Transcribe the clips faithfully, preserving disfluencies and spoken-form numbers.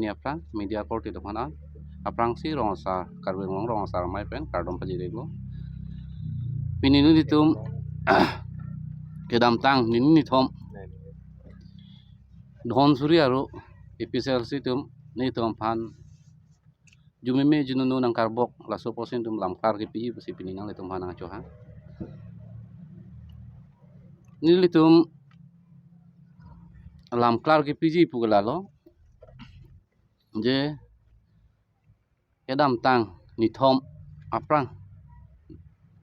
aphrang media korte atum aphan aphrangsi rong asar, Karbi Anglong rong asar amei pen kardom pajirlo. Pini nelitum kedamtang nini nithom Dhonsuri aro A P H L C atum nelitum aphan jumeme jununu nangkarbok, laso apotsi nelitum lamklar kepiji pusi pini nanglitum aphan nangchohang. Nelitum lamklar kepiji pu ke lalo, je kedamtang nithom aphrang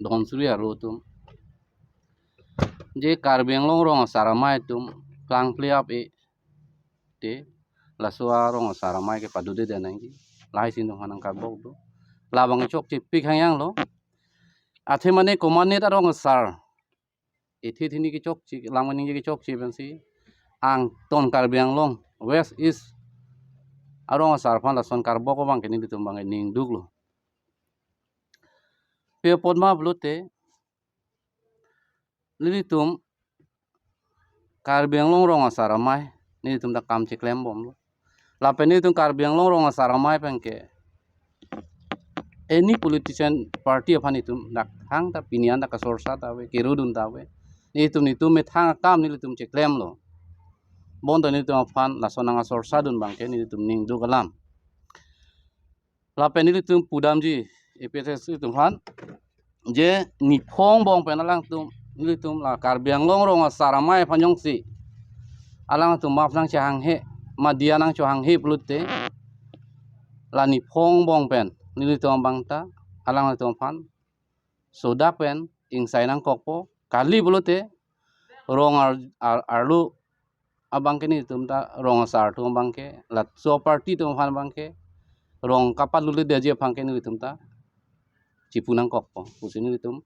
Dhonsuri aro atum je Karbi Anglong rong asar amei atum plangple ap-e te, laso arong asar amei ke padudedet nangji, lahai si nelitum aphan nangkarbok do. Labang chokchepik hangyang lo. Athe mane komatne ta rong asar, ithi thini kechokche, lam kaningje kechokche pensi angton Karbi Anglong West East arong asar aphan lason karbok abang ke nelitum abang ning duklo. Pi apot ma pulote, nelitum Karbi Anglong rong asar amei nelitum ta kam cheklem bomlo. Lapen nelitum Karbi Anglong rong asar amei pen ke any politician party aphan itum dak hang ta pini an ta kasorsa ta ave, kerudun ta ave. Nelitum nelitum methang akam nelitum cheklemlo. Bonta nelitum aphan lason nang asorsa dun abang ke nelitum ning duk alam. Lapen nelitum pudamji A P H L C atum aphan je niphong angbong pen alangtum, nelitum la Karbi Anglong rong asar amei aphan jongsi alangtum map nangchehanghe, ma diya nangchohanghe pulote, la niphong angbong pen nelitum abang ta alangtum aphan sodak pen ingsai nangkokpo. Kali pulote rong ar, ar, arlo abang ke nelitum ta rong asar atum abang ke, laso party atum aphan abang ke, rong kapaluledetji aphan ke nelitum ta chipu nangkokpo pusi nelitum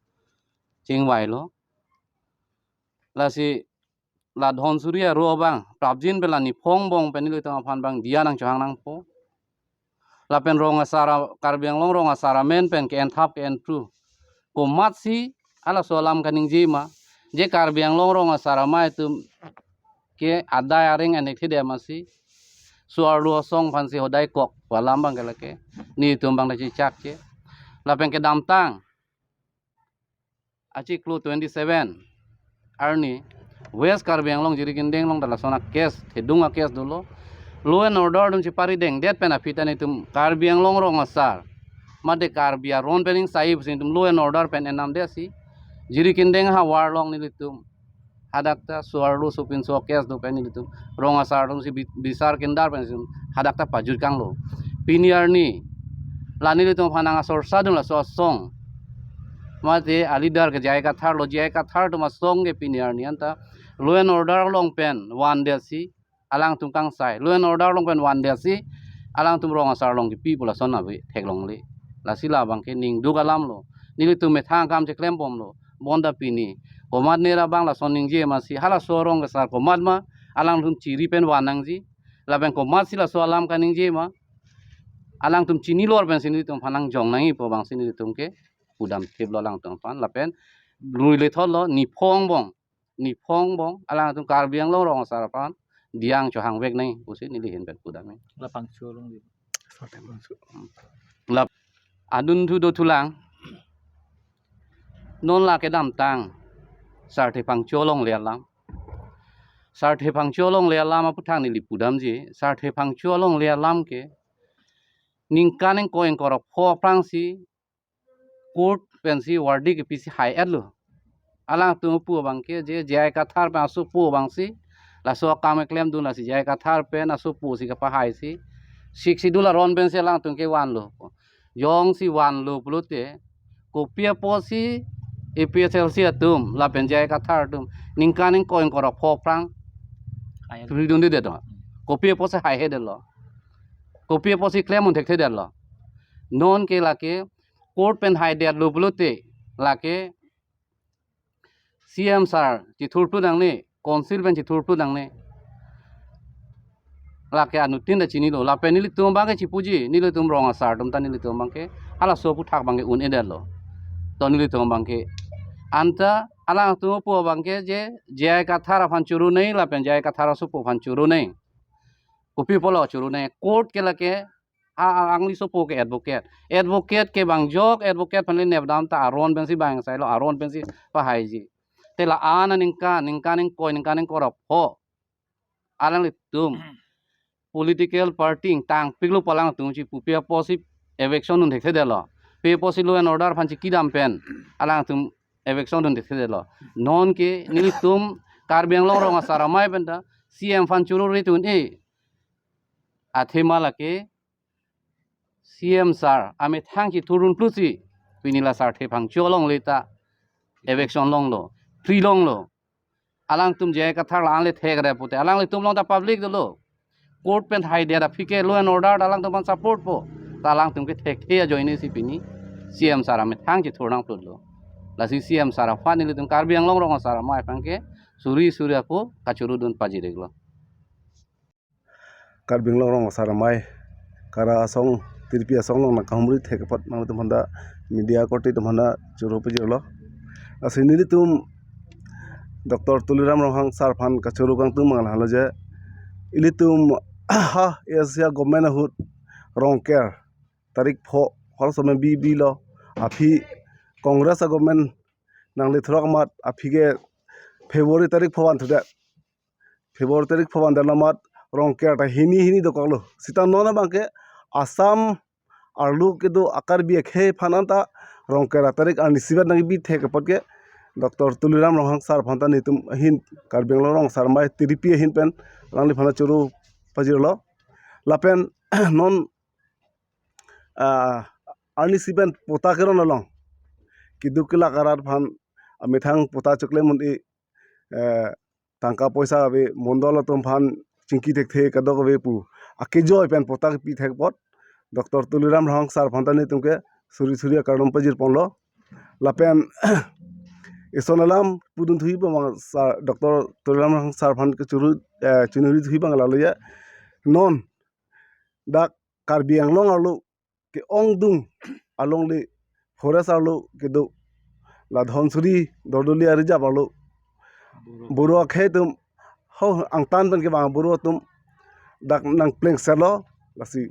chingvailo. Lasi la Dhonsuri aro abang prapjin pen la niphong angbong pen nelitum aphan abang diya nangchohang nangpo. Lapen rong asar a-, Karbi Anglong rong asar amen pen ke-enthap ke-enpru komatsi halaso alam kaningje ma, je Karbi Anglong rong asar amei atum ke adai areng enek thede masi, so-arlo asong aphansi hodai kok pu alam abang ke lake nelitum abang ta chechakche. Lapen kedamtang achiklo twenty-seven arni West Karbi Anglong Jirikindeng along ta lason a-case, thedung a-case dolo. Law and order atum cheparidengdet pen aphi ta nelitum Karbi Anglong rong asar mate Karbi aron pen ingsai pusi nelitum law and order pen enamdetsi Jirikindeng havar along nelitum hadak ta so-arlo sopinso a-case do pen nelitum rong asar atumsi bi-, bisar kindar pensi hadak ta pajut kanglo. Pini arni la nelitum aphan nang asorsa dun laso asong mate a-leader ke J I Kathar lo, J I Kathar atum asong ke pini arni anta law and order along pen vandetsi alangtum kangsai, law and order along pen vandetsi alangtum rong asar along kepi pu lason ave theklongle. Lasi labang ke ning duk alam lo, nelitum methang akam cheklem bomlo. Bonta pini komatne ra abang lason ningje masi, halaso rong asar komat ma alangtum chiri pen van nangji, lapen komatsi laso alam kaningje ma alangtum chinilor pensi nelitum aphan nangjong nangji pu abangsi nelitum ke pudam thiplo alangtum aphan. Lapen lui lethotlo, niphong angbong, niphong angbong alangtum Karbi Anglong rong asar aphan diya nangchohangvek nangji pusi neli ahin pen pudam. La Phangcho along di. Lap adun thu dothulang. Non la kedamtang Sarthe Phangcho alongle alam, Sarthe Phangcho alongle alam aphuthak neli pudamji. Sarthe Phangcho alongle alam ke ningkan ingkoi ingkoi ra pho aphrangsi court pensi verdict kepisi hai-etlo. Alangtum pu abang ke je J I Kathar pen asopo abangsi laso akam keklem dun, lasi J I Kathar pen asoposi kapahaisi Sixth Schedule aron pensi alangtum ke vanlo. Jongsi vanlo pulote kopi apotsi A P H L C atum lapen J I Kathar atum ningkan ingkoi ingkoi ra pho aphrang hai-et, ridundedet do? Kopi apotsi haihedetlo? Kopi apotsi klem un thekthedetlo? Non ke lake court pen haidetlo pulote lake C M sir chethurplu nangne, council pen chethurplu nangne. Lake anuttin ta chinilo. Lapen nelitum abang ke chipuji, nelitum rong asar atum ta nelitum abang ke halaso aphuthak abang ke un-edetlo. To nelitum abang ke anta alangtum pu abang ke je J I Kathar aphan choro nangji lapen J I Kathar asopo aphan choro nangji. Kopi pulo churu nang, court ke lake, a, a, angli sopo ke advocate. Advocate ke bang jok, advocate aphan le nepdam ta aron pensi bang sailo, aron pensi pahaiji. Te la-an aningkan, ningkan ingkoi, ningkan ingkoi ra pho, alanglitum political party tangpiklo pu alangtum si pupi apotsi eviction dun thekthedetlo. Pi apotsi law and order aphan chikidam pen alangtum eviction dun thekthedetlo. Non ke nelitum Karbi Anglong Rong Asar Amei pen ta C M aphan churu ri tun e. Athema lake C M sir amethang chithurdun pusi pini la sar thephang cholong le ta eviction longlo, free longlo. Alangtum J I Kathar la-an le thek re pute, alanglitum along ta public dolo. Court pen haidet aphi ke law and order ta alangtum aphan support po. Ta alangtum ke thekthe ajoine si pini C M sir amethang chithur nangplutlo. Lasi C M sir aphan nelitum Karbi Anglong Rong Asar Amei aphan ke suri suri apo kachuru dun pajir-iklo. Karbi Anglong Rong Asar Amei kara asong, tiripi asong along nangkahumri thek apot nangtum aphan ta media korte atum aphan ta churu pajirlo. Lasi nelitum Doctor Tuliram Ronghang sir aphan kachuru kangtung abang lahelo je, ilitum ha A S D C a government ahut Rongker tarik pho hor somoi bi bilo, aphi Congress a government nangli throk amat aphi ke February tarik pho van thudet. February tarik pho van dala amat Rongker ta hini hini dokoklo. Sita non abang ke Assam arlo kedo a Karbi akhei aphan anta Rongker tarik arnisi vet nangbi thek apot ke Doctor Tuliram Ronghang sir aphan ta nelitum ahin Karbi Anglong Rong Asar Amei tiripi ahin pen alangliphan ta churu pajirlo. Lapen non, ah, arnisi pen patta keron along keduk kelak arat aphan amethang patta choklem un-e, eh, tangka poisa ave, mondol atum aphan chingki thekthe kadokave pu akejoi pen patta kepi thek apot Doctor Tuliram Ronghang sir aphan ta nelitum ke suri suri akardom pajir ponlo. Lapen ison alam pudun thuji abang sir, Doctor Tuliram Ronghang sir aphan kachuru, eh, chunuri thuji abang lahelo je, non dak Karbi Anglong arlo ke-ongdung alongle forest arlo kedo la Dhansiri Dordoli a-reserve arlo Boro akhei atum ho angtan pen kevang Boro atum dak nangplengsetlo. Lasi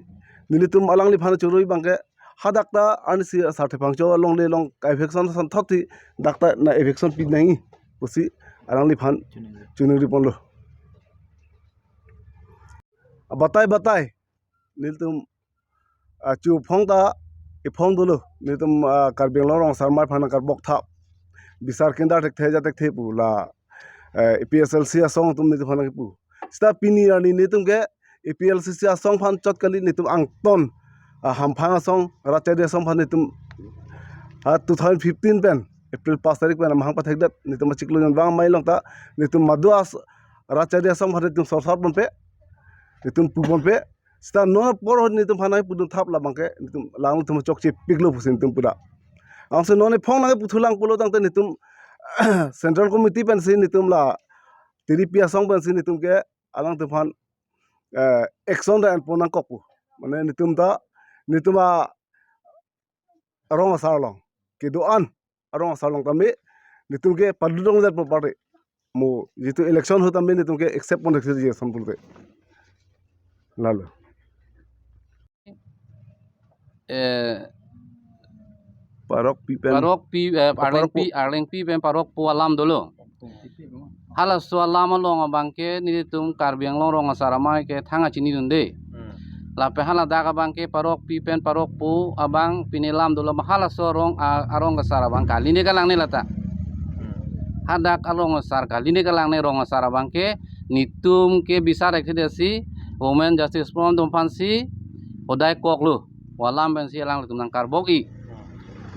nelitum alangliphan churu abang ke hadak ta arnisi sar thephang cho alongle along ka-eviction ason thot si dak ta nang-eviction pi nangji pusi alangliphan chunuri ponlo. Batai batai nelitum, ah, chu phong ta iphong dolo, nelitum, ah, Karbi Anglong Rong Asar Amei aphan nangkarbok thap, bisar kindar thekthe ajat thekthe pu la, eh, A P H L C asong atum nelitum aphan nangkipu. Sita pini arni nelitum ke A P H L C asong aphan chot kali, nelitum angton, ah, Hamphang asong, Ratchari asong aphan nelitum, ah, two thousand fifteen pen April pas tarik pen amahang pathekdet, nelitum achiklo jonvang amei along ta nelitum madu as Ratchari asong aphan nelitum sorsor ponpe, nelitum pu ponpe. Sita non apor nelitum aphan nangpudun thap labang ke nelitum alanglitum chokchepiklo pusi nelitum pu da. Ansi non iphong nangputhulang pulo tangte nelitum Central Committee pensi nelitum la tiripi asong pensi nelitum ke alangtum aphan, eh, action ta en pon nangkok pu. Mane nelitum ta, nelitum a Rong Asar along kedo-an a Rong Asar along tame nelitum ke padudong det property. Mo jitu election ahut tame nelitum ke accept pon rek si ason pulote. Lalo. Eh, Parokpi pen. Parokpi, eh, Parok Arlengpi, po. Arlengpi pen Parokpo alam dolo. Halaso alam along abang ke nelitum Karbi Anglong Rong Asar Amei ke thang achinidunde. Hmm. Lapen haladak abang ke Parokpi pen Parokpo abang pini lam dolo, halaso arong a-, arong asar abang kali ne kalang ne lata. Hmm. Hadak arong asar kali ne kalang ne, rong asar abang ke nelitum ke bisar thekthe si Women Justice Forum atum aphansi hodai koklo. Pu alam pensi alanglitum nangkarbok-i.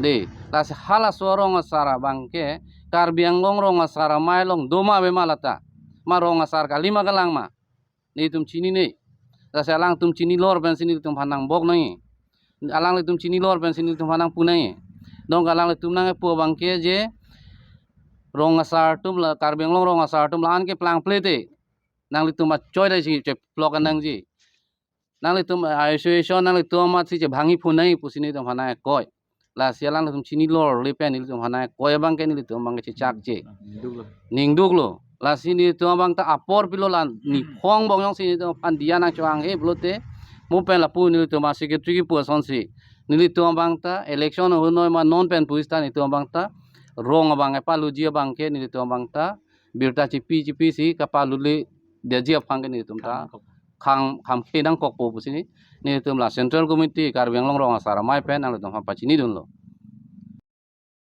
De, lasi halaso arong asar abang ke Karbi Anglong Rong Asar Amei along doma ave ma lata. Ma rong asar kali ma kalang ma, nelitum chinine. Lasi alangtum chinilor pensi nelitum aphan nangbok nangji. Alanglitum chinilor pensi nelitum aphan nangpu nangji. Dong alanglitum nangpu abang ke je rong asar atum la, Karbi Anglong rong asar atum la-an ke plangple te nanglitum achoi dai si cheplok nangji. Nanglitum association nanglitum amat si chebhangji pu nangji pusi nelitum aphan nangkoi. Lasi alanglitum chini lor le pen nelitum aphan nangkoi abang ke nelitum abang ke chechakche. Duklo. Ningduklo. Lasi nelitum abang ta apor pilo la niphong bong jongsi nelitum aphan diya nangcho-ang he pulote, mo pen lapu nelitum a-secretary kipu asonsi nelitum abang ta election ahut noi ma non pen pu sita nelitum abang ta rong abang ke paluji abang ke nelitum abang ta birta chipi chipi si kapalule diyaji aphan ke nelitum ta khang kham khe nangkokpo pusi nelitum la Central Committee Karbi Anglong Rong Asar Amei pen nanglitum aphan pachinidunlo.